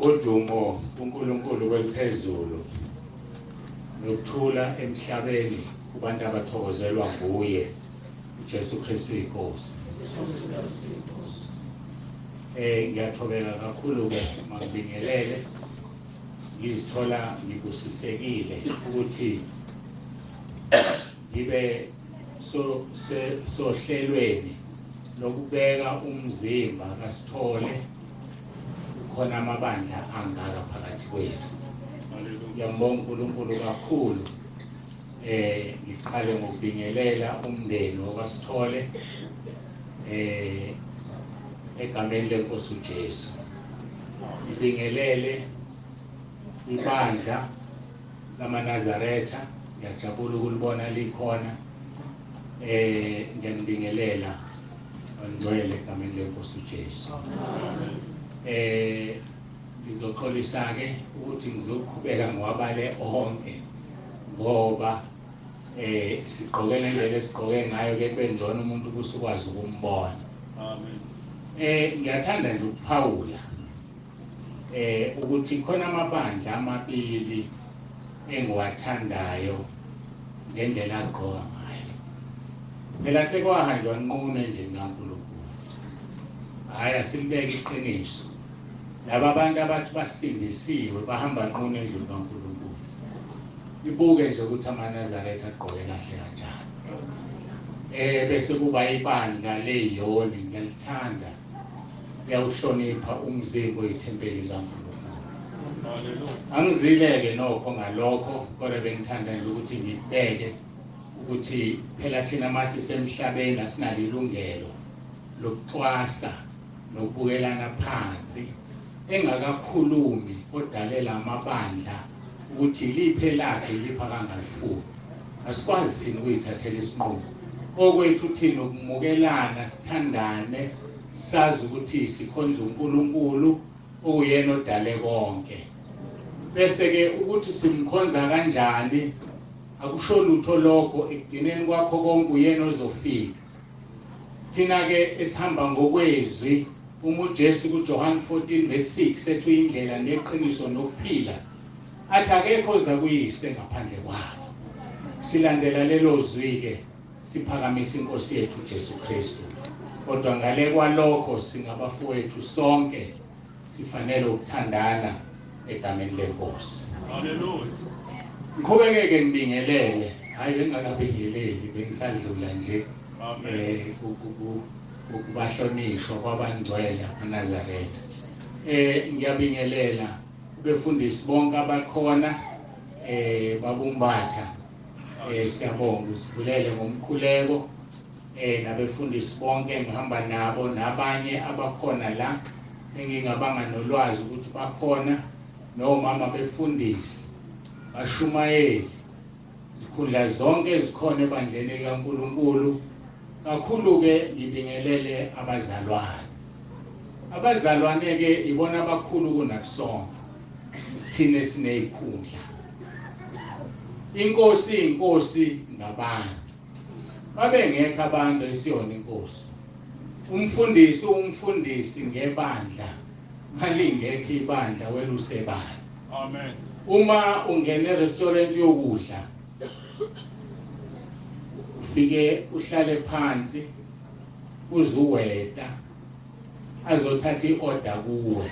Udumo uNkulunkulu kweliphezulu nokuthula emhlabeni kubantu abathokozelwa nguye uJesu Kristu inkosi. Ngiyathobeka kakhulu ke makubingelele, ngizithola ngikusisekile ukuthi ngibe sohlelweni lokubeka umzimba kaSithole. Khona amabandla angaka phakathi kwethu. Ngiyambonga uNkulunkulu kakhulu. Ngiqale ngokubingelela umndeni wakwaSithole egameni lenkosi uJesu. Ngibingelele ibandla lamaNazaretha, ngiyajabula ukulibona likhona. Ngiyanibingelela ngcwele egameni lenkosi uJesu. Ngizoxolisa ke ukuthi ngizoqhubeka ngiwabale onke ngoba sigqoke ngendlela esigqoke ngayo ke kube ngcono umuntu kusukwazi ukumbona. Amen. Ngiyathanda nje ukuphawula ukuthi khona amabandla amabili engiwathandayo ngendlela agqoka ngayo. Phela sekwahanjwa nqunu endlini kaNkulunkulu. Hhayi, asilibeke iqiniso. Laba abantu abathi basindisiwe bahamba nqunu endlini kaNkulunkulu. Ibuke nje ukuthi amaNazaretha agqoke kahle kanjani. Bese kuba ibandla leyoni, ngiyalithanda. Liyawuhlonipha umzimba oyithempeli likaNkulunkulu. Angizileke nokho ngalokho, kodwa bengithanda nje ukuthi ngikubeke ukuthi phela thina masisemhlabeni asinalo ilungelo lokucwasa nokubukelana phansi engakakhulumi odalela amabandla ukuthi liphe lakhe lipha kangalifuni. Asikwazi thina ukuyithathela isinqumo. Okwethu thina ukumukelana, sithandane, sazi ukuthi sikhonza uNkulunkulu okuyena odale konke. Bese ke ukuthi simkhonza kanjani akusho lutho lokho, ekugcineni kwakho konke uyena ozofika. Thina ke esihamba ngokwezwi, uma uJesu kuJohn 14 verse 6 ethi indlela neqiniso nokuphila, athi akekho oza kuyise ngaphandle kwakhe. Silandela lelo zwi ke siphakamisa inkosi yethu uJesu Kristu. Kodwa ngale kwalokho singabafowethu sonke, sifanele ukuthandana egameni lenkosi. Haleluya. Ngiqhubeke ke ngibingelele Hayi, bengingakabingeleli, bengisadlula nje ukubahlonishwa kwabangcwele amaNazaretha. Ngiyabingelela kubefundisi bonke abakhona, babumbatha. Siyabonga usivulele ngomkhuleko, nabefundisi bonke ngihamba nabo nabanye abakhona la engingabanga nolwazi ukuthi bakhona, nomama befundisi, bashumayeli, zikhundla zonke ezikhona ebandleni likaNkulunkulu. Kakhulu ke ngibingelele abazalwane. Abazalwane ke ibona abakhulu kunakusonke thina sinezikhundla. Inkosi inkosi ngabantu, babengekho abantu esiyona inkosi. Umfundisi umfundisi ngebandla, malingekho ibandla welusebani. Amen. Uma ungena e-restaurant yokudla, ufike uhlale phansi uzuweta azothatha i-order kuwe.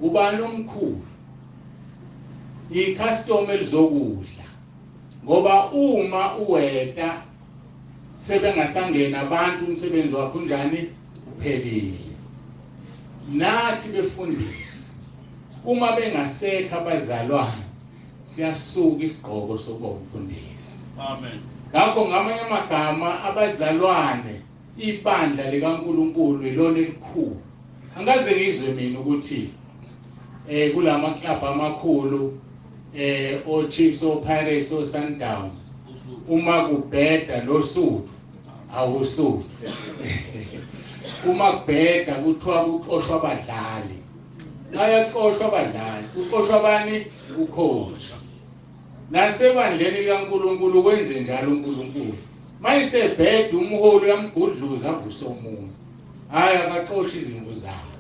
Ubani omkhulu? I-customer elizokudla, ngoba uma uweta sebengasangena abantu, umsebenzi wakho unjani? Uphelile. Nathi befundisi uma bengasekho abazalwane siyasuka isigqoko sokuba umfundisi. Amen. Ngakho ngamanye amagama abazalwane, ibandla likaNkulunkulu ilona elikhulu. Angikaze ngizwe mina ukuthi kulama club amakhulu, o Chiefs, o Pirates, o Sundowns, uma kubheda noSuthu awusuthu. Uma kubheda kuthiwa kuxoshwa abadlali, bayaxoshwa abadlali, kuxoshwa bani? Ucoach. Nasebandleni likaNkulunkulu kwenze njalo uNkulunkulu. Mayisebheda umholi uyamgudluza avuse omunye, hayi akaxoshi izimvu zakhe.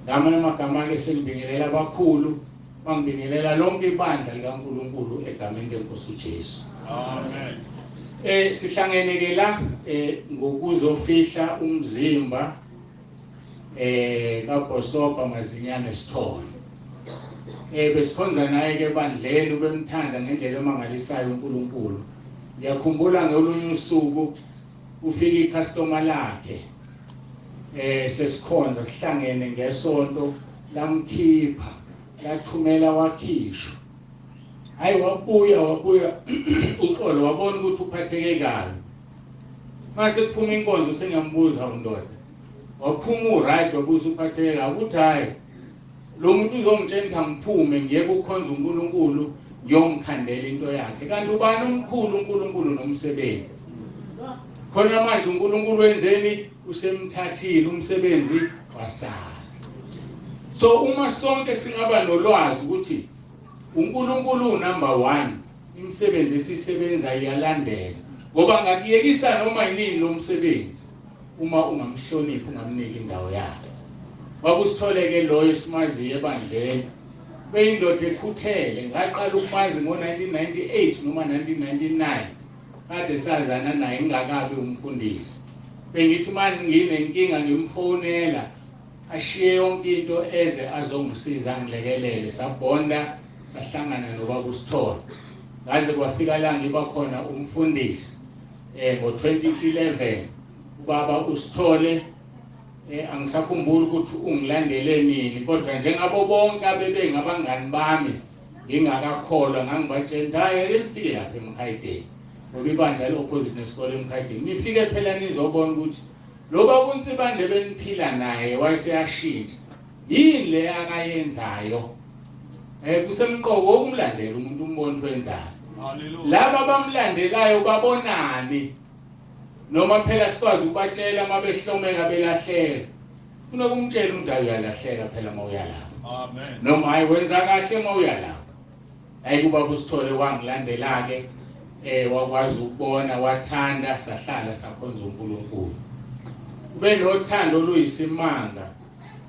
Ngamanye amagama ke sengibingelela abakhulu, bangibingelela lonke ibandla likaNkulunkulu egameni lenkosi uJesu. Amen. Sihlangene ke la ngokuzofihla umzimba kaBhosopa Mazinyane Sithole. Besikhonza naye ke ebandleni, ubemthanda ngendlela emangalisayo uNkulunkulu. Ngiyakhumbula ngolunye usuku ufika icustomer lakhe, sesikhonza sihlangene ngesonto, lamkhipha lathumela wakhishwa. Hayi, wabuya uxolo, wabona ukuthi uphatheke kabi. Mase kuphuma inkonzo sengiyambuza undoda, waphuma uright, wabuza uphatheke kabi, uthi hayi lo muntu uzongitshela ukuthi angiphume ngiye kukhonza uNkulunkulu ngiyomkhandela into yakhe. Kanti ubani omkhulu? uNkulunkulu nomsebenzi. Khona manje uNkulunkulu wenzeni? Usemthathile umsebenzi wasala. So uma sonke singaba nolwazi ukuthi uNkulunkulu number 1, imisebenzi esisebenza iyalandela, ngoba ngakuyekisa noma yini lo msebenzi uma ungamhloniphi, ungamniki indawo yakhe. Kwakusitholeke loyo simaziyo ebandleni, beyindoda ekhuthele. Ngaqala ukumazi ngo-1998 noma 1999, kade sazana naye ngingakabi umfundisi. Bengithi manje nginenkinga ngimfonela, ashiye yonke into eze azongisiza angilekelele. Sabonda, sahlangana nobaba uSithole, ngaze kwafika la ngiba khona umfundisi ngo-2011. Ubaba uSithole angisakhumbuli ukuthi ungilandele nini, kodwa njengabo bonke abebe ngabangani bami ngingakakholwa, ngangibatshela hayi ake nifike lapha eMkhayideni, ngoba ibandla le-opposite nesikole eMkhayideni, nifike phela nizobona ukuthi lo baba uNsibande beniphila naye wayeseyashintsha, yini le akayenzayo. Kusemqoka ukumlandela umuntu umbone ukuthi wenzani. Hallelujah. Laba abamlandelayo babonani? Noma phela sikwazi ukubatshela uma behlomeka belahleka, kunokumtshela umuntu uyalahleka phela uma uya lapho. Amen. Noma hayi wenza kahle uma uya lapho. Hayi kuba uSithole wangilandela ke, wakwazi ukubona, wathanda, sahlala sakhonza uNkulunkulu. Ube nothando oluyisimanga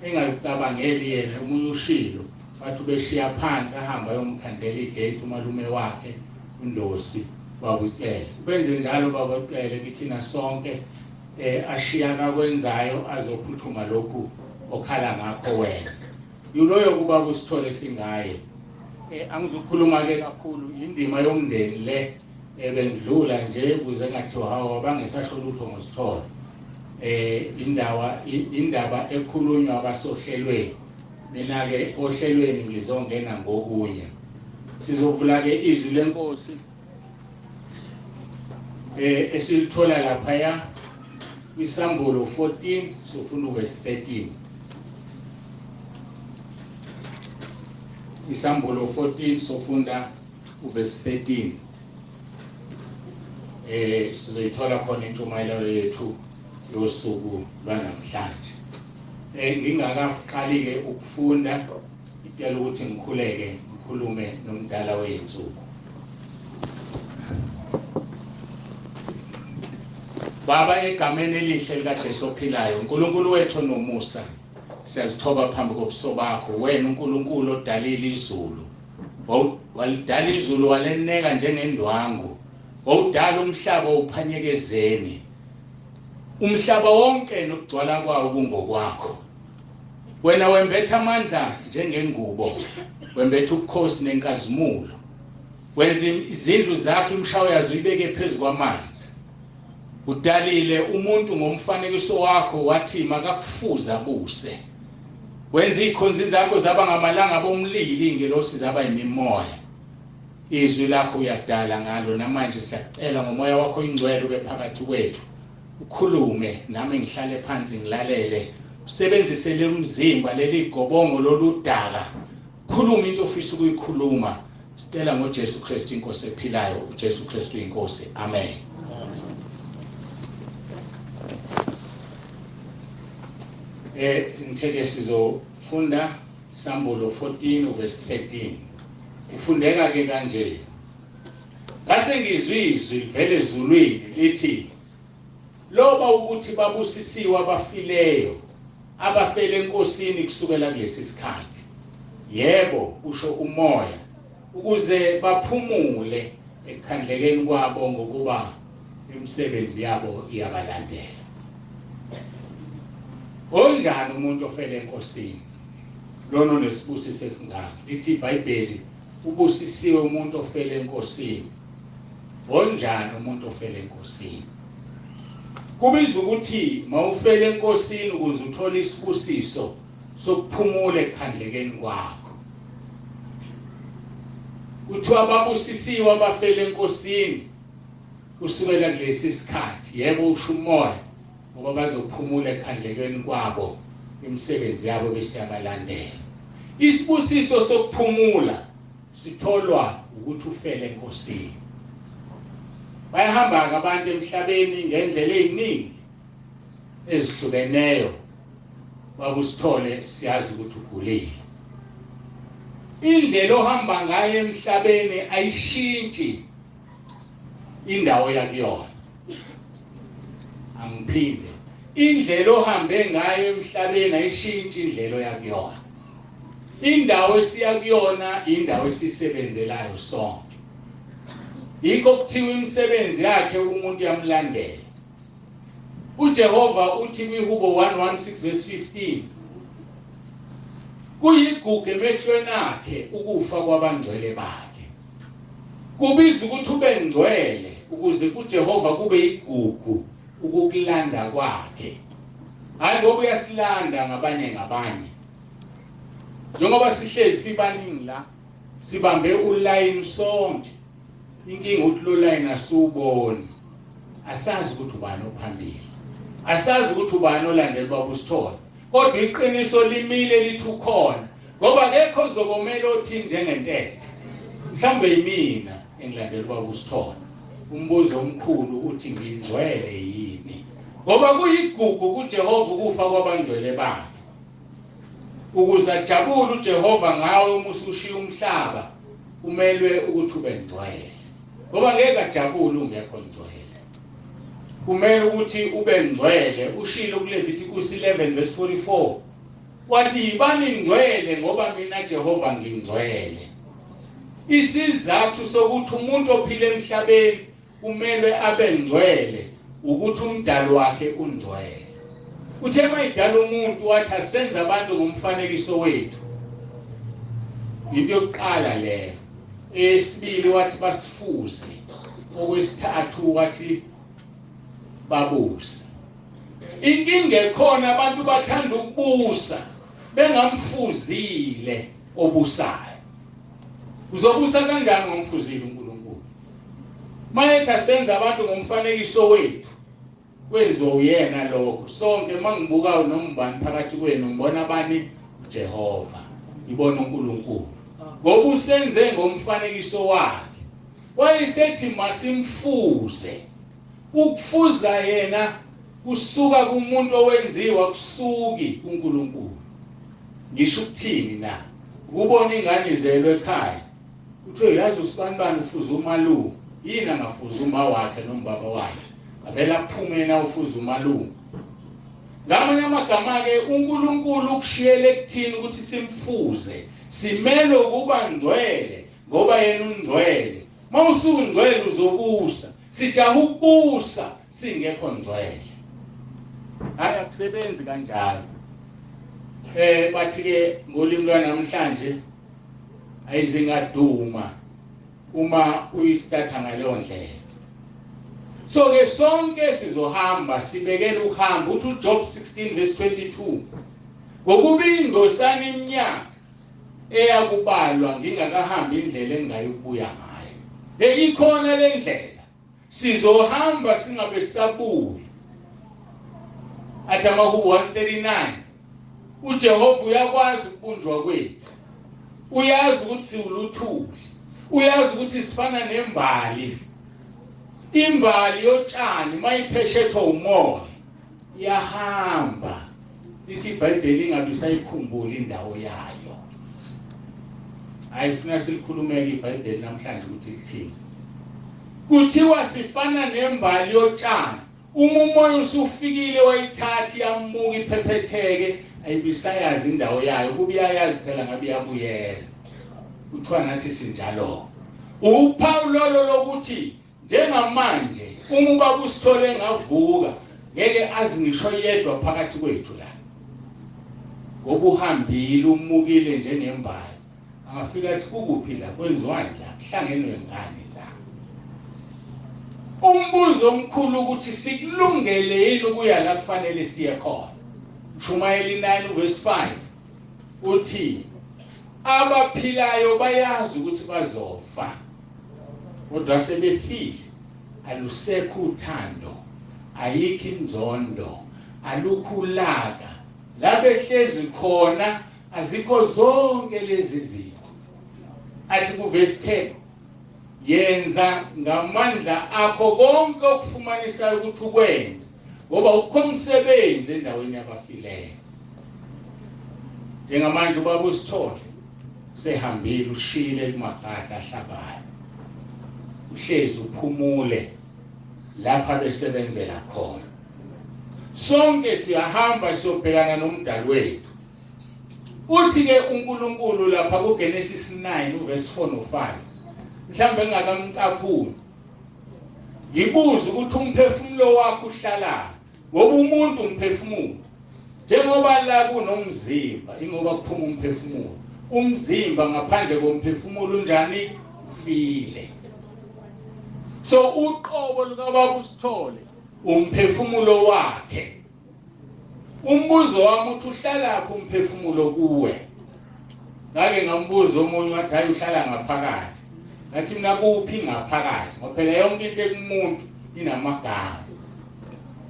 engazicabangeli yena. Umunye ushilo wathi ubeshiya phansi ahamba ayomkhandela igate umalume wakhe uNdosi wakucela. Ubenze njalo bakucele kithina sonke, ashiya akwenzayo azophuthuma lokhu okhala ngakho wena. Yiloyo kuba kusithole singaye. Angizukhuluma ke kakhulu, indima yomndeni le. Bengidlula nje ukuze ngathiwa hawo abangesasho lutho ngoSithole. Indaba ekhulunywa abasohlelweni. Mina ke ohlelweni ngizongena ngokunye. Sizovula ke izwi lenkosi esilithola laphaya kwiSambulo 14 sofunda uverse 13. Isambulo 14 sofunda uverse 13. Sizoyithola khona intshumayelo yethu yosuku lwanamhlanje. Ngingakaqali ke ukufunda ngicela ukuthi ngikhuleke ngikhulume nomdala weyinsuku. Baba, egameni elihle likaJesu ophilayo, uNkulunkulu wethu nomusa, siyazithoba phambi kobuso bakho. Wena uNkulunkulu odalile izulu, walidala izulu waleneka njengendwangu, wawudala umhlaba uphanyekezeni, umhlaba wonke nokugcwala kwawo kungokwakho. Wena wembetha amandla njengengubo, wembetha ubukhosi nenkazimulo, wenza izindlu zakho imshawo yazo uyibeke phezu kwamanzi. Udalile umuntu ngomfanekiso wakho, wathi makakufuza buse. Wenza izikhonzi zakho zaba ngamalanga bomlilo, ingelosi zaba imimoya. Izwi lakho uyadala ngalo namanje siyacela ngomoya wakho ingcwele ube phakathi kwethu, ukhulume nami ngihlale phansi ngilalele, usebenzise le mzimba leli gobongo loludaka, khuluma into ofisa ukuyikhuluma. Sicela ngoJesu Kristu inkosi ephilayo, uJesu Kristu inkosi. Amen. Ngitheke sizofunda Sambulo 14 verse 13. Ufundeka ke kanje: Ngase ngizwe izwi livela ezulwini lithi, loba ukuthi babusisiwe abafileyo abafele enkosini kusukela kulesi sikhathi. Yebo, kusho umoya, ukuze baphumule ekukhandlekeni kwabo, ngokuba imisebenzi yabo iyabalandela. Onjani umuntu ofele enkosini? Lona onesibusiso esingaka. Lithi iBhayibheli, ubusisiwe umuntu ofele enkosini. Onjani umuntu ofele enkosini? Kubiza ukuthi mawufele enkosini ukuze uthole isibusiso sokuphumula ekukhandlekeni kwakho. Kuthiwa babusisiwe abafele enkosini kusukela kulesi sikhathi. Yebo, usho umoya, ngoba bazophumula ekukhandlekeni kwabo, imisebenzi yabo bese yabalandela. Isibusiso sokuphumula sitholwa ukuthi ufele enkosini. Bayahamba abantu emhlabeni ngendlela eziningi ezihlukeneyo, bakusithole siyazi ukuthi ugulile. Indlela ohamba ngayo emhlabeni ayishintshi indawo yakuyona. Angiphinde, indlela ohambe ngayo emhlabeni ayishintshi indlela oyakuyona. Indawo esiya kuyona indawo esisebenzelayo sonke. Yikho kuthiwa imisebenzi yakhe umuntu yamlandela. uJehova uthi kwiHubo 116 verse 15, kuyigugu emehlweni akhe ukufa kwabangcwele bakhe. Kubiza ukuthi ube ngcwele ukuze kuJehova kube igugu ukukulanda kwakhe. Hayi ngoba uyasilanda ngabanye ngabanye. Njengoba sihlezi sibaningi la, sibambe ulayini sonke. Inkinga ukuthi lo layini asiwuboni, asazi ukuthi ubani ophambili, asazi ukuthi ubani olandela ubaba uSithole, kodwa iqiniso limile lithi ukhona, ngoba akekho ozokomela othi njengentethe. Mhlawumbe yimina engilandela ubaba uSithole. Umbuzo omkhulu uthi ngingcwele yini? Ngoba kuyigugu kuJehova ukufa kwabangcwele bakhe. Ukuze ajabule uJehova ngawe uma usushiya umhlaba, kumelwe ukuthi ube ngcwele, ngoba ngeke ajabule ungekho ngcwele. Kumele ukuthi ube ngcwele. Ushilo kuLevitikus 11 verse 44, wathi yibani ngcwele ngoba mina Jehova ngingcwele. Isizathu sokuthi umuntu ophila emhlabeni kumelwe abe ngcwele ukuthi umdali wakhe ungcwele. Uthe mayidala umuntu wathi asenze abantu ngomfanekiso wethu. Into yokuqala leyo. Eyesibili wathi basifuze. Okwesithathu wathi babusi. Inkinga ekhona, abantu bathanda ukubusa bengamfuzile obusayo. Uzobusa kanjani ngomfuzile uNkulunkulu? Mayethi asenza abantu ngomfanekiso wethu, kwenziwa uyena lokho. Sonke mangibuka nombani phakathi kwenu ngibona abani? uJehova, ngibona uNkulunkulu, ngoba usenze ngomfanekiso wakhe. Wayesethi masimfuze. Ukufuza yena kusuka kumuntu owenziwa, kusuki kuNkulunkulu. Ngisho ukuthini na? Ukubona ingane izelwe ekhaya, kuthiwe yazi usibanibani ufuza umalume. Yini angafuza uma wakhe noma baba wakhe? Avela aphume yena ufuza umalume. Ngamanye amagama-ke, uNkulunkulu ukushiyele ekuthini ukuthi simfuze. Simele ukuba ngcwele ngoba yena ungcwele. Mawusungcwele uzobusa. Sijaha ukubusa singekho ngcwele. Hayi, akusebenzi kanjalo. Bathi ke ngolimi lwanamhlanje ayizingaduma uma uyistarta ngaleyo ndlela. So ke sonke sizohamba, sibekela uhambo. Uthi uJob 16 verse 22, ngokuba ingcosana iminyaka eyakubalwa ngingakahambi indlela engingayokubuya ngayo. Ikhona le ndlela, sizohamba singabe sisabuya. Athi amaHubo 139, uJehova uyakwazi ukubunjwa kwethu, uyazi ukuthi siwuluthuli, uyazi ukuthi sifana nembali. Imbali yotshani mayipheshethwa umoya iyahamba, lithi iBhayibheli ingabe isayikhumbula indawo yayo. Ayifuna silikhulumeke iBhayibheli namhlanje ukuthi lithini. Kuthiwa sifana nembali yotshani, uma umoya usufikile wayithatha iyamuka iphephetheke, ayibisayazi indawo yayo. Kuba iyayazi phela ngabe iyabuyela. Kuthiwa nathi sinjalo. Uphawu lolo lokuthi njengamanje uma ubaba uSithole engavuka ngeke azi ngisho yedwa phakathi kwethu la, ngoba uhambile umukile njengembali. Angafika athi kukuphi la, kwenziwani la, kuhlangenwe ngani la? Umbuzo omkhulu ukuthi sikulungele yini ukuya la kufanele siye khona. Shumayeli 9 verse 5 uthi abaphilayo bayazi ukuthi bazofa, kodwa sebefile alusekho uthando, ayikho inzondo, alukho ulaka, la behlezi khona azikho zonke lezi zinto. Athi kuverse 10, yenza ngamandla akho konke okufumanisayo ukuthi ukwenze, ngoba ukho umsebenzi endaweni yabafileyo. Njengamanje ubaba uSithole sehambile, ushiyile kumagada ahlabayo, uhlezi uphumule lapha besebenzela khona. Sonke siyahamba siyobhekana nomdali wethu. Uthi ke uNkulunkulu lapha kuGenesis 9 uverse 4 no 5, mhlawumbe engakamcaphuni, ngibuza ukuthi umphefumulo wakho uhlala, ngoba umuntu umphefumulo, njengoba la kunomzimba, ingoba kuphuma umphefumulo. Umzimba ngaphandle komphefumulo unjani? Ufile. So uqobo lukababa uSithole umphefumulo wakhe. Umbuzo wami uthi uhlalaphi umphefumulo kuwe? Ngake ngambuza omunye wathi hayi uhlala ngaphakathi. Ngathi mina kuphi ngaphakathi? Ngoba phela yonke into ekumuntu inamagama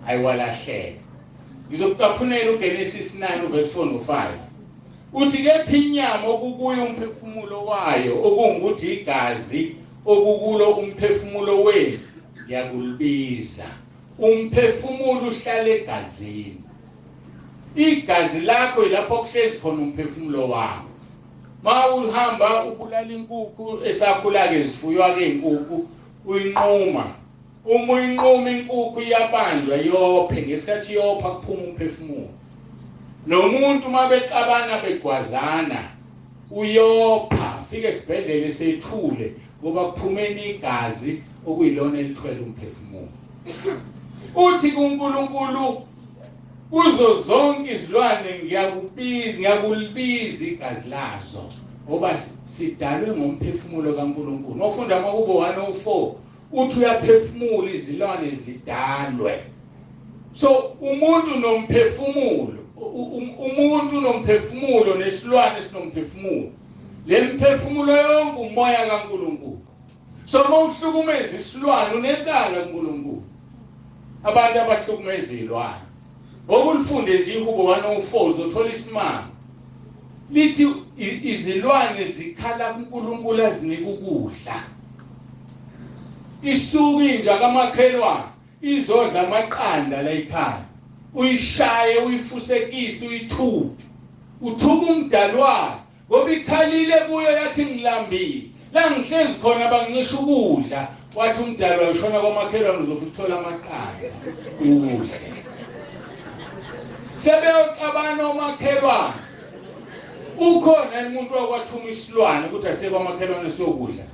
ayiwalahleka. Ngizokucaphunela uGenesis 9 verse 4 no 5. Uthi kepha inyama okukuyo umphefumulo wayo, okungukuthi igazi okukulo umphefumulo wenu, ngiyakulibiza. Umphefumulo uhlala egazini. Igazi lakho yilapho kuhlezi khona umphefumulo wakho. Mawuhamba ubulala inkukhu esakhula-ke, zifuywa-ke inkukhu, uyinquma. Uma uyinquma inkukhu iyabanjwa yophe, ngesikhathi yopha kuphuma umphefumulo. Nomuntu uma bexabana begwazana uyopha, fike esibhedlela esethule ngoba kuphumeni igazi okuyilona elithwele umphefumulo. Uthi kuNkulunkulu kuzo zonke izilwane ngiyakubiza, ngiyakulibiza igazi lazo, ngoba sidalwe ngomphefumulo kaNkulunkulu. Mawufunda amaHubo 104 Uthi uyaphefumula izilwane zidalwe. So umuntu nomphefumulo, umuntu nomphefumulo nesilwane sinomphefumulo. Le mphefumulo yonke umoya kaNkulunkulu. So uma uhlukumeza isilwane unecala kuNkulunkulu. Abantu abahlukumeza izilwane. Ngokulifunde nje iHubo 104 uzothola isimanga. Lithi izilwane zikhala kuNkulunkulu azinike ukudla. Isuka inja kamakhelwane izodla amaqanda la ekhaya. Uyishaye uyifusekise uyithuke. Uthuka umdali wayo ngoba ikhalile kuyo yathi ngilambile. La ngihlezi khona bangincisha ukudla. Wathi umdali wayo shona kwamakhelwane uzofika uthola amaqanda udle. Sebeyoxabana omakhelwane. Ukhona umuntu wakwathuma isilwane ukuthi asekwamakhelwane siyokudla.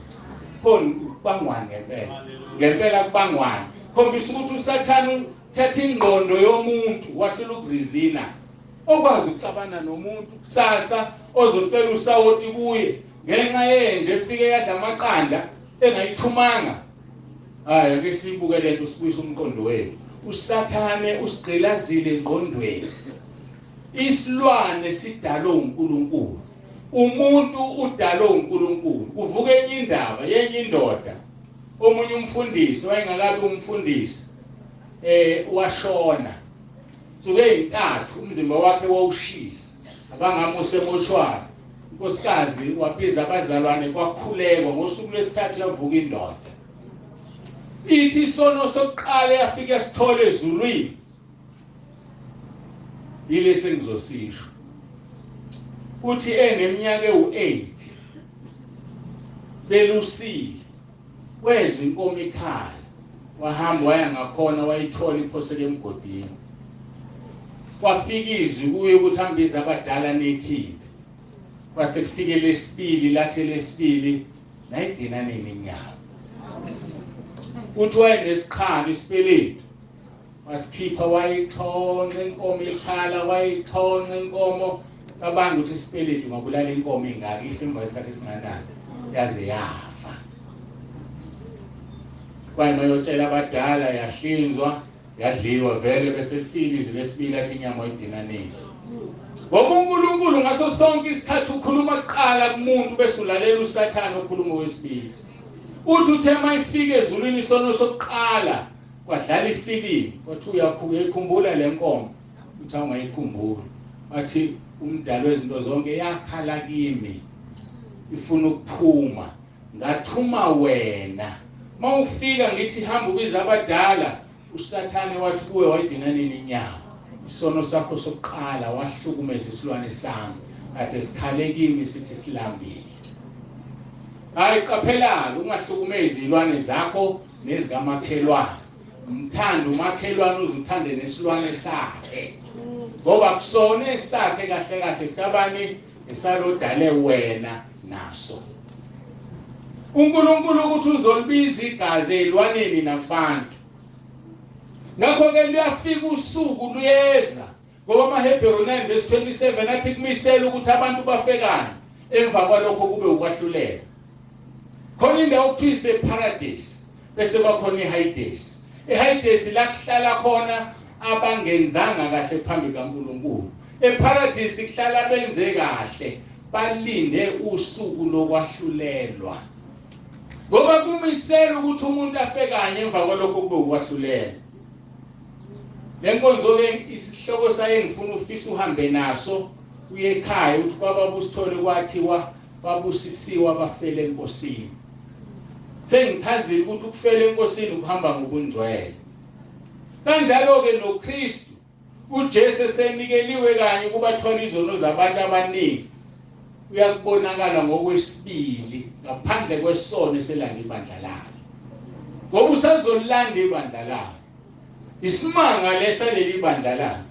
Khona kubangwane ngempela. Ngempela kubangwane. Khombisa ukuthi uSathane uthatha ingqondo yomuntu wahlula ukurizina. Okwazi ukuxabana nomuntu kusasa ozocela usawoti kuye ngenxa yenje efike yadla amaqanda engayithumanga. Hayi ake sibuke lento sibuyise umqondo wethu. uSathane usigqilazile engqondweni. Isilwane sidalwe uNkulunkulu. Umuntu udalwe uNkulunkulu. Kuvuka enye indaba yenye indoda. Omunye umfundisi wayengakabi umfundisi washona. Suke ezintathu umzimba wakhe wawushisa. Abangamuse emoshwari. Unkosikazi wabiza abazalwane kwakhulekwa ngosuku lwesithathu yavuka indoda. Ithi isono sokuqala yafika esithole ezulwini. Yilesi engizosisho. Uthi eneminyaka ewu8 belusile wezwa inkomo ikhala wahamba waya ngakhona wayithola iphoseke emgodini. Kwafika izwi kuye ukuthi hambiza abadala nekhiphe. Kwase kufike lesibili lathi lesibili nayidina nini inyama. Uthi wayenesiqhalo isipeletu wasikhipha wayixhonxa inkomo ikhala wayixhonxa inkomo. Cabanga ukuthi isipeletu ngabulala inkomo ingaka ife emva kwesikhathi esinganani yaze yafa. Kwaye mayotshela abadala yahlinzwa yadliwa vele bese lifika izwi lesibili athi inyama oyidina nini. Ngoba uNkulunkulu ngaso sonke isikhathi ukhuluma kuqala kumuntu bese ulalela uSathane okhuluma wesibili. Uthi uthe mayifika ezulwini isono sokuqala kwadlala ifilimu wathi uyakhumbula le nkomo uthi awungayikhumbuli. Wathi umdali wezinto zonke yakhala kimi ifuna ukuphuma ngathuma wena. Mawufika ngithi hamba ubiza abadala uSathane wathi kuwe wayidina nini inyama. Isono sakho sokuqala wahlukumeza isilwane sami kade sikhale kimi sithi silambile. Hayi qaphela ungahlukumezi izilwane zakho nezikamakhelwane. Umthanda umakhelwane uzuthande nesilwane sakhe. Ngoba kusona esakhe kahle kahle sabani esalodale wena naso. uNkulunkulu ukuthi uzolibiza igazi ezilwaneni nakubantu. Ngakho ke luyafika usuku luyeza ngoba amaHebheru 9:27 athi kumisela ukuthi abantu bafekane emva kwalokho kube ukwahlulela. Khona indawo okuthiwa iseparadise bese bakhona iHades. IHades la kuhlala khona abangenzanga kahle phambi kaNkulunkulu. Eparadise kuhlala benze kahle balinde usuku lokwahlulelwa. Ngoba kumisela ukuthi umuntu afe kanye emva kwalokho kube ukwahlulela. Lenkonzo ke isihloko saye ngifuna ufisa uhambe naso uye ekhaya uthi kwababa usithole kwathiwa babusisiwe abafele enkosini. Sengichazile ukuthi ukufela enkosini ukuhamba ngobungcwele. Kanjalo ke noKristu uJesu esenikeliwe kanye ukuba thola izono zabantu abaningi. Uyakubonakala ngokwesibili ngaphandle kwesono eselanda ibandla lakhe. Ngoba usazolanda ibandla lakhe. Isimanga lesa leli bandla lakhe.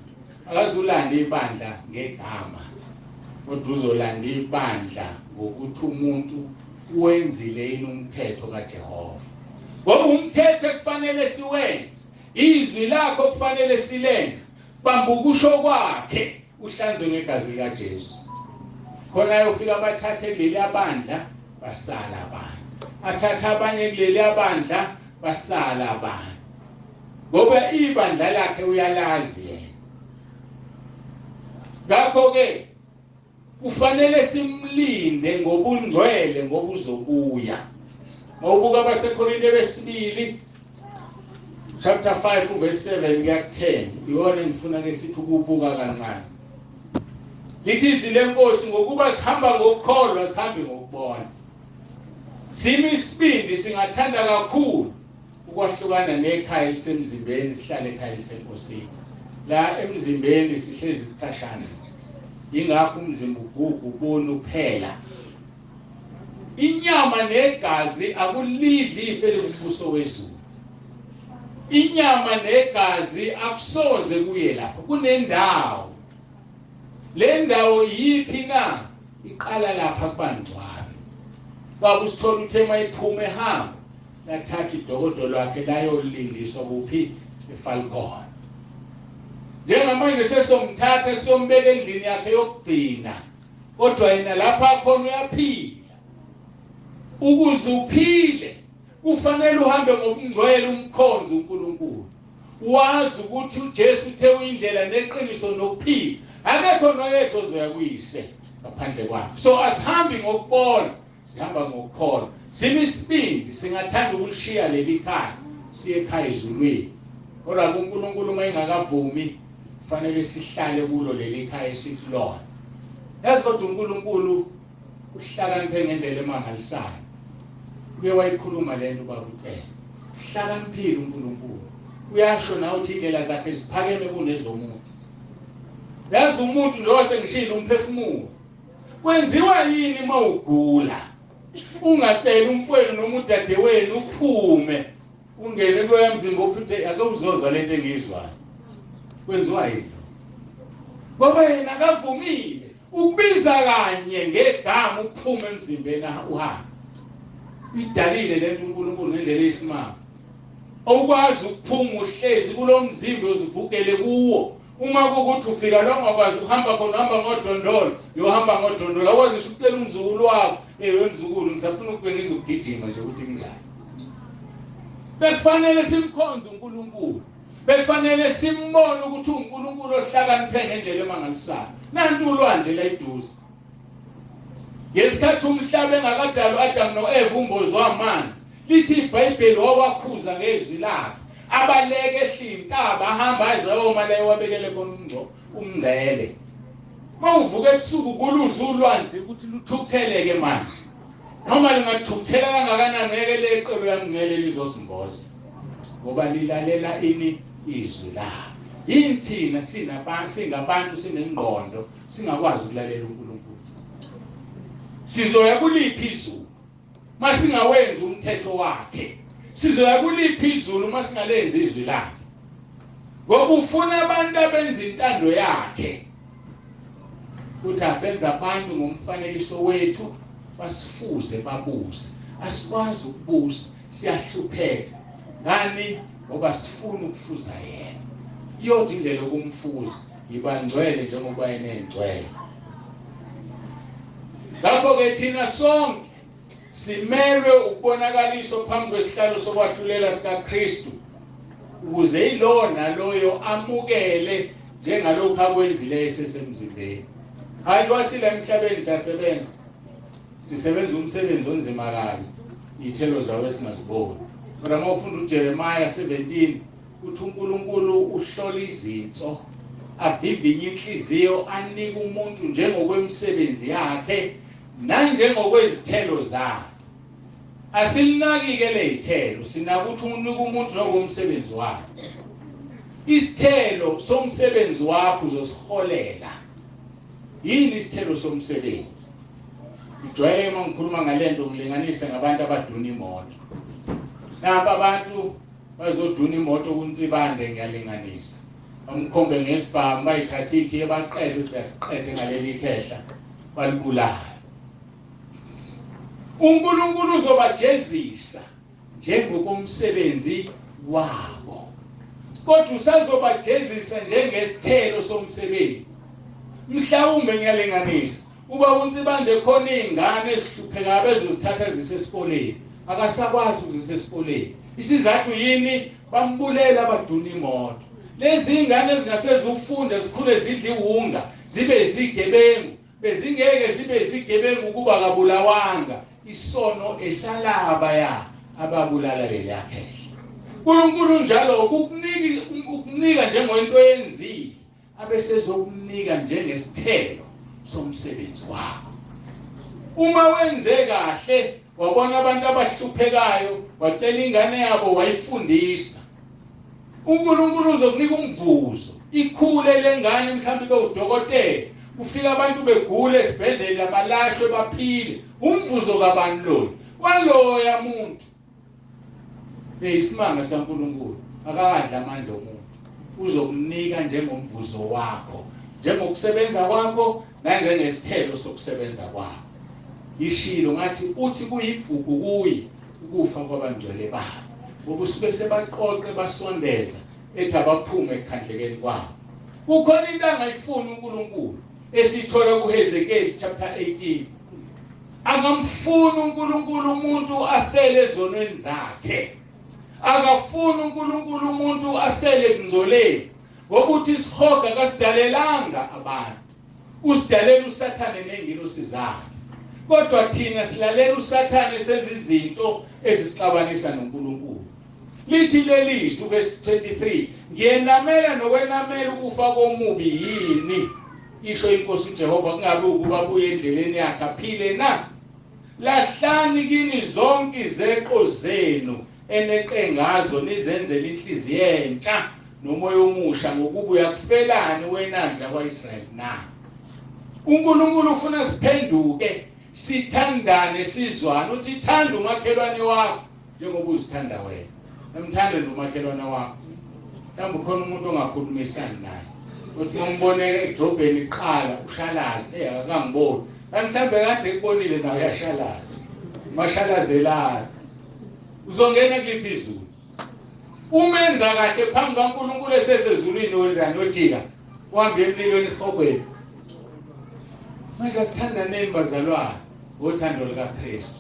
Akazulanda ibandla ngegama. Kodwa uzolanda ibandla ngokuthi umuntu wenzile yini umthetho kaJehova. Ngoba umthetho ekufanele siwenze, izwi lakho kufanele silenze, bamba ukusho kwakhe uhlanzwe ngegazi likaJesu. Khona yofika bathathe kuleli abandla basala abanye. Athatha abanye kuleli abandla Basala abantu ngoba ibandla lakhe uyalazi yena. Ngakho ke kufanele simlinde ngobungcwele ngoba uzobuya. Mawubuka abaseKorinte besibili chapter 5 verse 7 kuya ku-10, iwona engifuna ke sithi ukubuka kancane. Lithi izwi lenkosi, ngokuba sihamba ngokukholwa sihambe ngokubona. Simi isibindi singathanda kakhulu ukwahlukana nekhaya elisemzimbeni sihlale ekhaya elisenkosini. La emzimbeni sihlezi isikhashana nje, yingakho umzimba ugugu ubona uphela. Inyama negazi akulidli ifa elingumbuso wezulu. Inyama negazi akusoze kuye lapho, kunendawo. Le ndawo yiphi na? Iqala lapha kubangcwabe. Baba usithola uthe mayiphuma ehamba lathatha idokodo lwakhe layolindiswa kuphi? EFalcon. Njengamanje sesomthatha siyombeka endlini yakhe yokugcina, kodwa yena lapha khona uyaphila. Ukuze uphile kufanele uhambe ngobungcwele, umkhonze uNkulunkulu, wazi ukuthi uJesu uthe uyindlela neqiniso nokuphila, akekho noyedwa ozoya kuyise ngaphandle kwakhe. So asihambi ngokubona, sihamba ngokukholwa. Simi isibindi singathanda ukulishiya leli khaya siye ekhaya ezulwini, kodwa kuNkulunkulu uma engakavumi kufanele sihlale kulo leli khaya esikulona. Yazi kodwa uNkulunkulu uhlakaniphe ngendlela emangalisayo. Uke wayikhuluma lento ubaba uCele. Uhlakaniphile uNkulunkulu. Uyasho nawe uthi indlela zakhe ziphakeme kunezomuntu. Yazi umuntu lo sengishilo umphefumulo. Kwenziwa yini uma ugula? Ungacela umfowenu noma udadewenu uphume ungene kuloya mzimba ophuthe, ake uzozwa lento engiyizwayo. Kwenziwa yini? Ngoba yena akavumile ukubiza kanye ngegama uphume emzimbeni uhambe. Idalile lento uNkulunkulu ngendlela eyisimanga. Awukwazi ukuphuma uhlezi kulo mzimba uzigugele kuwo. Uma kuwukuthi ufika la ungakwazi ukuhamba khona, uhamba ngodondolo, uyohamba ngodondolo. Awukwazi ngisho ukucela umzukulu wakho, hey wemzukulu ngisafuna ukube ngizogijima nje ukuthi kunjani. Bekufanele simkhonze uNkulunkulu. Bekufanele simbone ukuthi uNkulunkulu ohlakaniphe ngendlela emangalisayo. Nantu ulwandle la eduze. Ngesikhathi umhlaba engakadalwa Adam noEva umbozi wamanzi, lithi iBhayibheli wawakhuza ngezwi lakhe. Abaleke ehlintaba ahamba aze ayoma la ewabekele khona umngcele. Mawuvuka ebusuku kuluza ulwandle ukuthi luthukutheleke manje. Noma lingathukuthela kangakanani ngeke leqelo yamngcele lizosimboza. Ngoba lilalela ini izwi lakhe. Yini thina sinabantu singabantu sinengqondo singakwazi ukulalela uNkulunkulu? Sizoya kuliphi izulu masingawenzi umthetho wakhe? Sizoya kuliphi izulu masingalenzi izwi lakhe? Ngoba ufuna abantu abenza intando yakhe. Uthi asenza abantu ngomfanekiso wethu basifuze babuse. Asikwazi ukubusa, siyahlupheka. Ngani? Ngoba sifuna ukufuza yena. Iyodwa indlela yokumfuza, yiba ngcwele njengoba yena engcwele. Ngakho-ke thina sonke simelwe ukubonakaliswa phambi kwesihlalo sokwahlulela sikaKristu, ukuze yilowo naloyo amukele njengalokhu akwenzileyo esesemzimbeni. Hayi wasila emhlabeni siyasebenza, sisebenza umsebenzi onzima kabi, iy'thelo zawo esingaziboni. Kodwa uma ufunda uJeremiya 17 uthi uNkulunkulu uhlola izinso, avivinye inhliziyo, anike umuntu njengokwemisebenzi yakhe nanjengokwezithelo zakhe. Asilinaki-ke ley'thelo, sinaka ukuthi unika umuntu njengokomsebenzi wakhe. Isithelo somsebenzi wakho uzosiholela. Yini isithelo somsebenzi? Ngijwayele uma ngikhuluma ngalento ngilinganise ngabantu abaduna imoto. Nampa abantu bazoduna imoto kuNsibande, ngiyalinganisa. Bamkhombe ngesibhamu, bayithathe ikhiye baqede ukuthi asiqede ngaleli khehla, balibulala. uNkulunkulu uzobajezisa njengokomsebenzi wabo, kodwa usazobajezisa njengesithelo somsebenzi. Mhlawumbe ngiyalinganisa, uba uNsibande khona iy'ngane ezihluphekayo bezozithatha zisesikoleni, akasakwazi ukuzisa esikoleni. Isizathu yini? Bambulela abaduna imoto. Lezi ingane ezingasezufunda zikhule zidla iwunga zibe izigebengu, bezingeke zibe izigebengu kuba kabulawanga. Isono esalaba ya ababulala leliya khehla. uNkulunkulu njalo ukunika njengento yenzile, abesezokunika njengesithelo somsebenzi wakho. Uma wenze kahle, wabona abantu abahluphekayo, wacela ingane yabo wayifundisa, uNkulunkulu uzokunika umvuzo. Ikhule lengane mhlawumbe ibe udokotela, kufika abantu begule esibhedlela balashwe baphile. Umvuzo kabani loyo? Waloya muntu. Isimanga saNkulunkulu akadla amandla omuntu, uzokunika njengomvuzo wakho, njengokusebenza kwakho nanjengesithelo sokusebenza kwakho. Ishilo ngathi uthi kuyigugu kuye ukufa kwabangcwele bakhe, ngoba usuke sebaqoqe basondeza ethi abaphume ekukhandlekeni kwabo. Kukhona into angayifuni uNkulunkulu esithola kuHezekiel chapter 18. Akamfuni uNkulunkulu umuntu afele ezonweni zakhe. Akafuni uNkulunkulu umuntu afele ekungcoleni, ngoba uthi isihoga kasidalelanga abantu, usidalela uSathane nezingilosi zakhe. Kodwa thina silalela uSathane senza izinto ezisixabanisa noNkulunkulu. Lithi leli zwi verse 23, ngiyenamela nokwenamela ukufa komubi yini, isho inkosi uJehova, kungabe ukuba buye endleleni yakhe aphile na? Lahlani kini zonke izeqo zenu eneqe ngazo, nizenzele inhliziyo entsha nomoya omusha, ngokuba uyakufelani wena ndla kwaIsrayeli na? uNkulunkulu ufuna siphenduke, sithandane, sizwane. Uthi thanda umakhelwane wakho njengoba uzithanda wena. Emthande nje umakhelwane wakho. Mhlawumbe ukhona umuntu ongakhulumisani naye, uthi umboneke edrobheni qala ushalaze, akangiboni. Mhlawumbe kade ekubonile nawe uyashalaza, mashalazelana. Uzongena kuliphi izulu? Umenza kahle phambi kaNkulunkulu esesezulwini, wenzani? Ojika uhambe emlilweni esihogweni. Manje asithandaneni bazalwane ngothando likaKristu.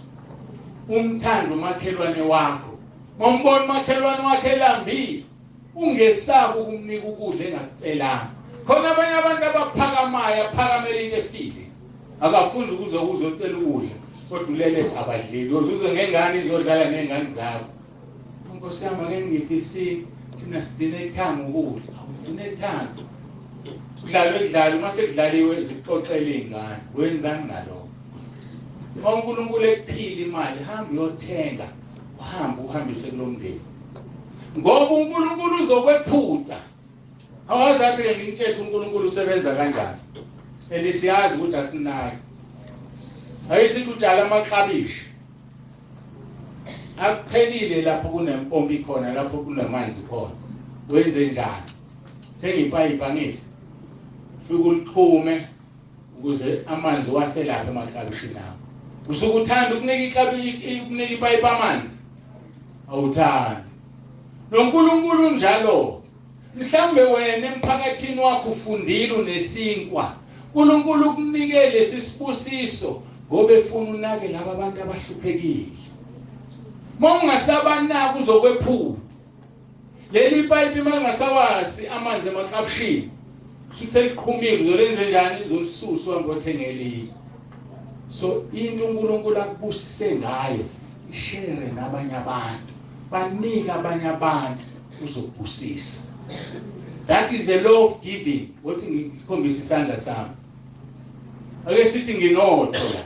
Umthando umakhelwane wakho, mombona umakhelwane wakhe elambile, ungesabi ukumnika ukudla engakucelanga. Khona abanye abantu abaphakamayo, aphakamela into efile, akafundi ukuze uzocela ukudla, kodwa ulele abadleli. Uzuze ngengane izodlala ney'ngane zakho. Nkosi yami, ake ngiphe isipho, thina sidine ethanga ukudla. Awudine ethanga, kudlalwe kudlalwe, uma sekudlaliwe zikuxoxele iy'ngane. Wenzani ngalokho? Uma uNkulunkulu ekuphile imali, hamba uyothenga, uhambe uhambise kulo mndeni, ngoba uNkulunkulu uzokwephuca. Awazi athi-ke ngimtshethe uNkulunkulu usebenza kanjani, and siyazi ukuthi asinaki. Ake sithi utshala amaklabishi, akuphelile lapho kunempompi khona, lapho kunamanzi khona, wenze njani? Thenga ipayipi, angithi fike ulixhume ukuze amanzi waselapha emaklabishini akho. Usuke uthanda ukunika ukunika ipayipi amanzi, awuthandi. NoNkulunkulu njalo. Mhlambe wena emphakathini wakho ufundile, unesinkwa, uNkulunkulu ukunike lesi sibusiso ngoba efuna unake laba abantu abahluphekile. Uma ungasabanaki uzokwephuka leli payipi, uma ungasawasi amanzi emaklabishini, seliqhumile, uzolenze njani? Uzolisusa uhambe othenga elinye. So into uNkulunkulu akubusise ngayo, ishare nabanye abantu, banike abanye abantu, uzokubusisa. That is the law of giving. Wothi ngikhombisa isandla sami. Ake sithi nginotho la.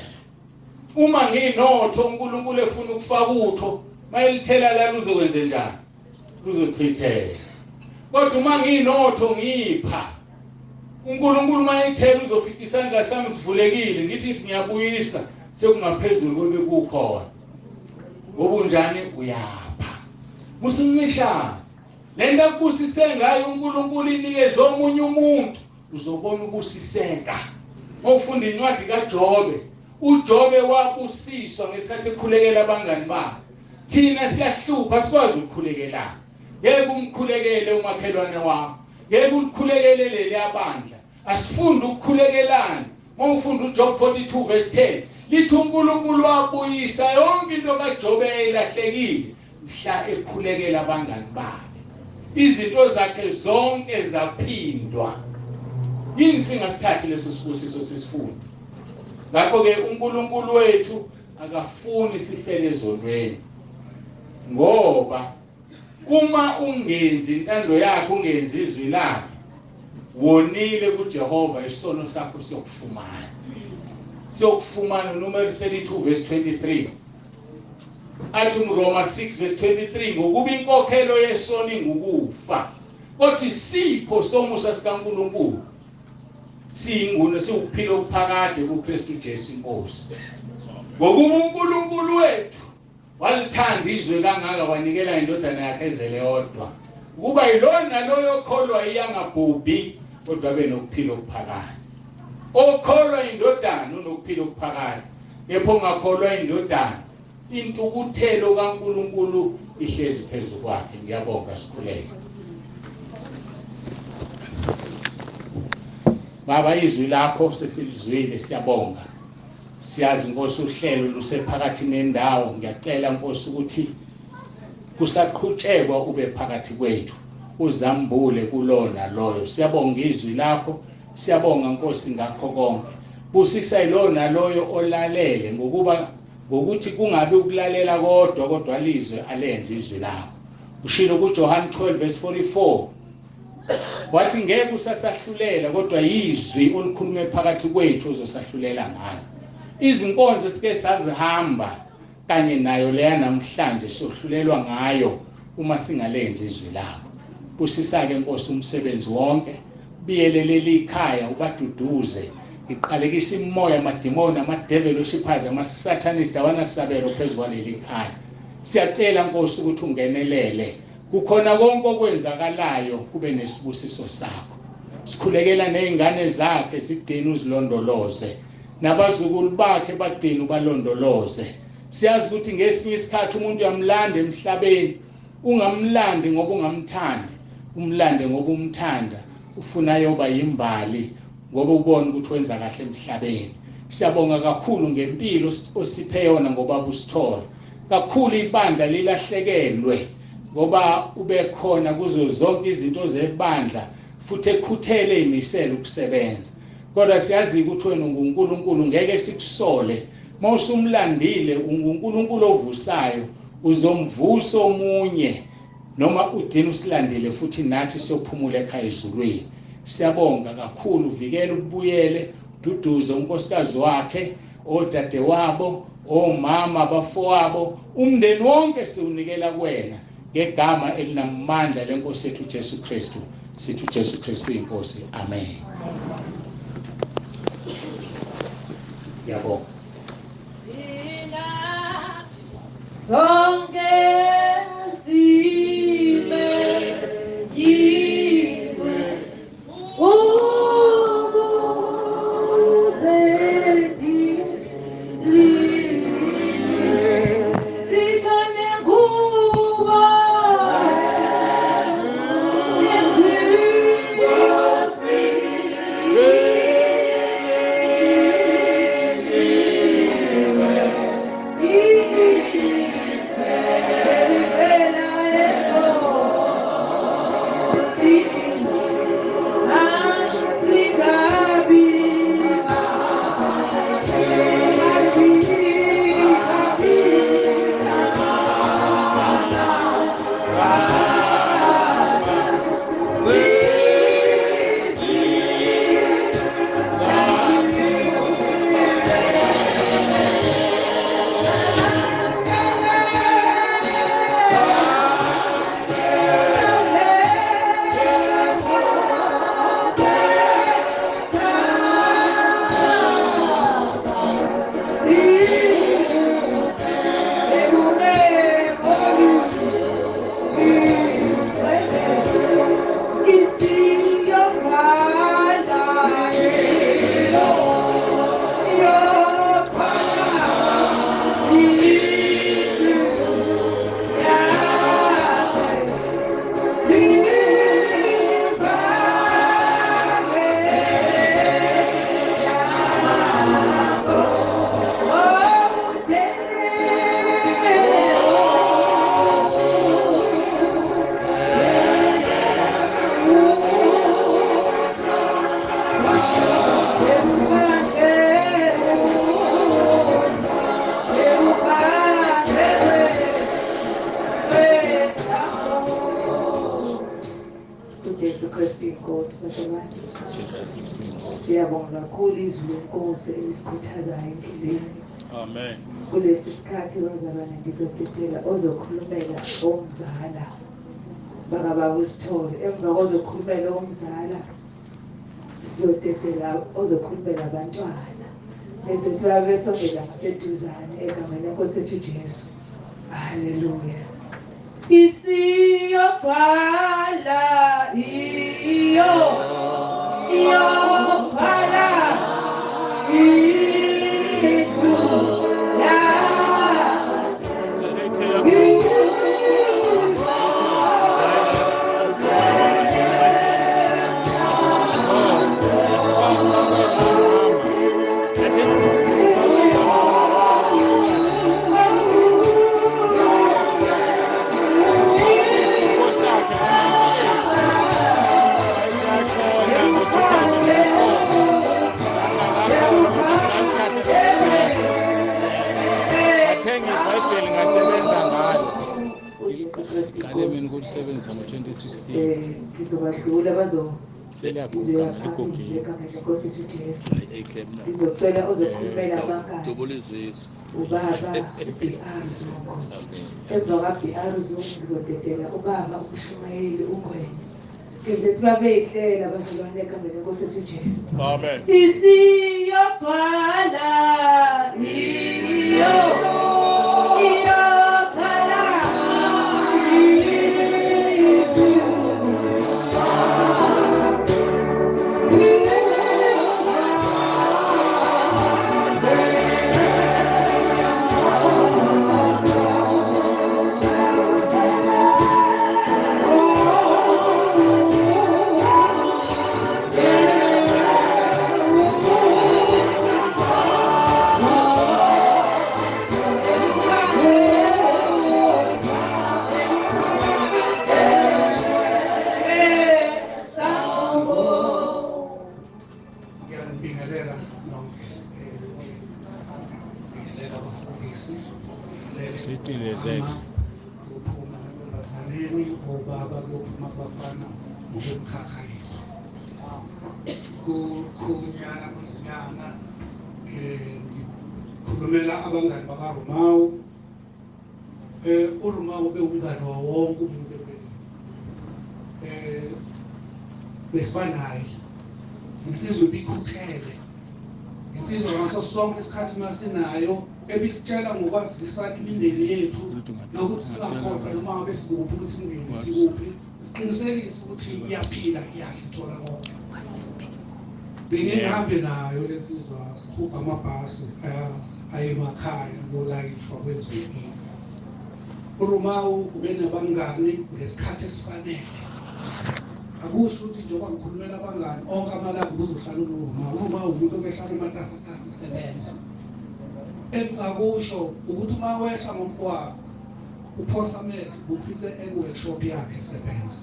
Uma nginotho uNkulunkulu efuna ukufaka utho, mayelithela la luzokwenze njani? Luzochitheka. Kodwa uma nginotho ngipha, uNkulunkulu mayethela uzofica isandla sami sivulekile, ngithi ngiyabuyisa sekungaphezulu kwebekukhona. Ngoba unjani? Uyapha. Musuncishana lento akubusise ngayo uNkulunkulu, inikeze omunye umuntu, uzobona ubusiseka. Ngokufunda incwadi kaJobe, uJobe wabusiswa ngesikhathi ekhulekela abangani bakhe. Thina siyahlupha, sikwazi ukukhulekelana. Ngeke umkhulekele umakhelwane wakho, ngeke ulikhulekele leli abandla. Asifunde ukukhulekelana. Uma ufunda uJob 42 verse 10, lithi uNkulunkulu wabuyisa yonke into kaJobe eyayilahlekile. mhla ekhulekela abangani bakhe. Izinto zakhe zonke zaphindwa. Yini singasithathi leso sibusiso sisifuna? Ngakho-ke uNkulunkulu wethu akafuni sifele ezonweni, ngoba uma ungenzi intando yakhe, ungenzi izwi lakhe, wonile kuJehova, isono sakho siyokufumana. Siyokufumana. Numeri 32 verse 23 athi uRoma 6 verse 23, ngokuba inkokhelo yesono ingukufa, kodwa isipho somusa sikaNkulunkulu siyinguno siwukuphila okuphakade kuKristu Jesu inkosi. Ngokuba uNkulunkulu wethu walithanda izwe kangaka, wanikela indodana yakhe ezele yodwa, ukuba yilona loyo okholwa iyangabhubhi kodwa abe nokuphila okuphakade. Okholwa indodana unokuphila okuphakade, kepha ongakholwa indodana, intukuthelo kaNkulunkulu ihlezi phezu kwakhe. Ngiyabonga, sikhuleke. Baba, izwi lakho sesilizwile, siyabonga. Siyazi Nkosi uhlelo lusephakathi nendawo. Ngiyacela Nkosi ukuthi kusaqhutshekwa ube phakathi kwethu, uzambule kulona loyo. Siyabonga izwi lakho, siyabonga Nkosi ngakho konke. Busisa ilona loyo olalele, ngokuba ngokuthi kungabi ukulalela kodwa, kodwa lizwe alenze izwi lakho. Ushilo kuJohn 12 verse 44 wathi ngeke usasahlulela, kodwa yizwi olukhulume phakathi kwethu ozosahlulela ngalo. Izinkonzo sike sazihamba kanye nayo leya namhlanje sohlulelwa ngayo uma singalenzi izwi lakho. Busisa-ke Nkosi umsebenzi wonke, biyelelele ikhaya, ubaduduze. Ngiqalekisa imoya, amadimoni, ama-devil worshippers, ama-satanist awanasabelo phezu kwaleli khaya. Siyacela Nkosi ukuthi ungenelele kukhona konke okwenzakalayo, kube nesibusiso sakho. Sikhulekela nezingane zakhe, zigcine uzilondoloze, nabazukulu bakhe bagcine ubalondoloze. Siyazi ukuthi ngesinye isikhathi umuntu uyamlanda emhlabeni, ungamlandi ngoba ungamthandi, umlande ngoba umthanda, ufuna yoba yimbali ngoba ubona ukuthi wenza kahle emhlabeni. Siyabonga kakhulu ngempilo osiphe yona ngoba busithola kakhulu. Ibandla lilahlekelwe ngoba ube khona kuzo zonke izinto zebandla, futhi ekhuthele imisela ukusebenza. Kodwa siyazi ukuthi wena unguNkulunkulu, ngeke sikusole. Mawusumlandile, unguNkulunkulu ovusayo, uzomvusa omunye noma ugcina usilandile, futhi nathi siyophumula ekhaya ezulwini. Siyabonga kakhulu, vikela ubuyele, duduze unkosikazi wakhe, odadewabo, omama, abafowabo, umndeni wonke siwunikela kuwena ngegama elinamandla lenkosi yethu Jesu Kristu. Sithi uJesu Kristu inkosi. Amen. Ngiyabonga. Thina sonke simenywe ukuze sishone ngubo uJesu Kristu inkosi bazalwane. Siyabonga kakhulu izwi lenkosi elisikhuthazayo empilweni. Amen. Kulesi sikhathi bazalwane ngizodedela ozokhulumela omzala bakababa uSithole. Emva kozokhulumela omzala siyodedela ozokhulumela abantwana. Benze besongela ngaseduzane egameni lenkosi ethu Jesu. Haleluya. Isiyogcwala iyo iyogcwala indlu Qale mina ukulisebenzisa ngo-2016. Ngizobadlula bazo seliyaguga ligugile. Ngizocela ozokhulumela abangani. Dubula izizwe. Ubaba B.R. Zungu. Emva kwa-B.R. Zungu ngizodedela ubaba umshumayeli uNgwenya. Ngizothi babeyihlela bazalwane egameni lenkosi ethu Jesu. Amen. Isiyogcwala iyo iyogcwala Kuphuma ebazaleni obaba kuyophuma kubafana ngokwemkhakha yethu. Kukhunyana kwezinyanga ngikhulumela abangani bakaRumawu. uRumawu bewumngani wawo wonke umuntu besifanaye. Insizwa ibikhuthele, insizwa ngaso sonke isikhathi masinayo ebisitshela ngokwazisa imindeni yethu nokuthi singakhohlwa noma ngabe sikuphi ukuthi imindeni ikuphi, siqinisekise ukuthi iyaphila iyadla ithola konke. Bengihambe nayo le nsizwa sihubha amabhasi aye emakhaya kuyolayishwa kwenziwe. uRumawu ube nabangani ngesikhathi esifanele. Akusho ukuthi njengoba ngikhulumela abangani onke amalanga kuzohlala uRumawu. uRumawu umuntu obehlala ematasatasa esebenza. Engingakusho ukuthi uma wehla ngomgwaqo uphosa amehlo ufike e-workshop yakhe esebenza.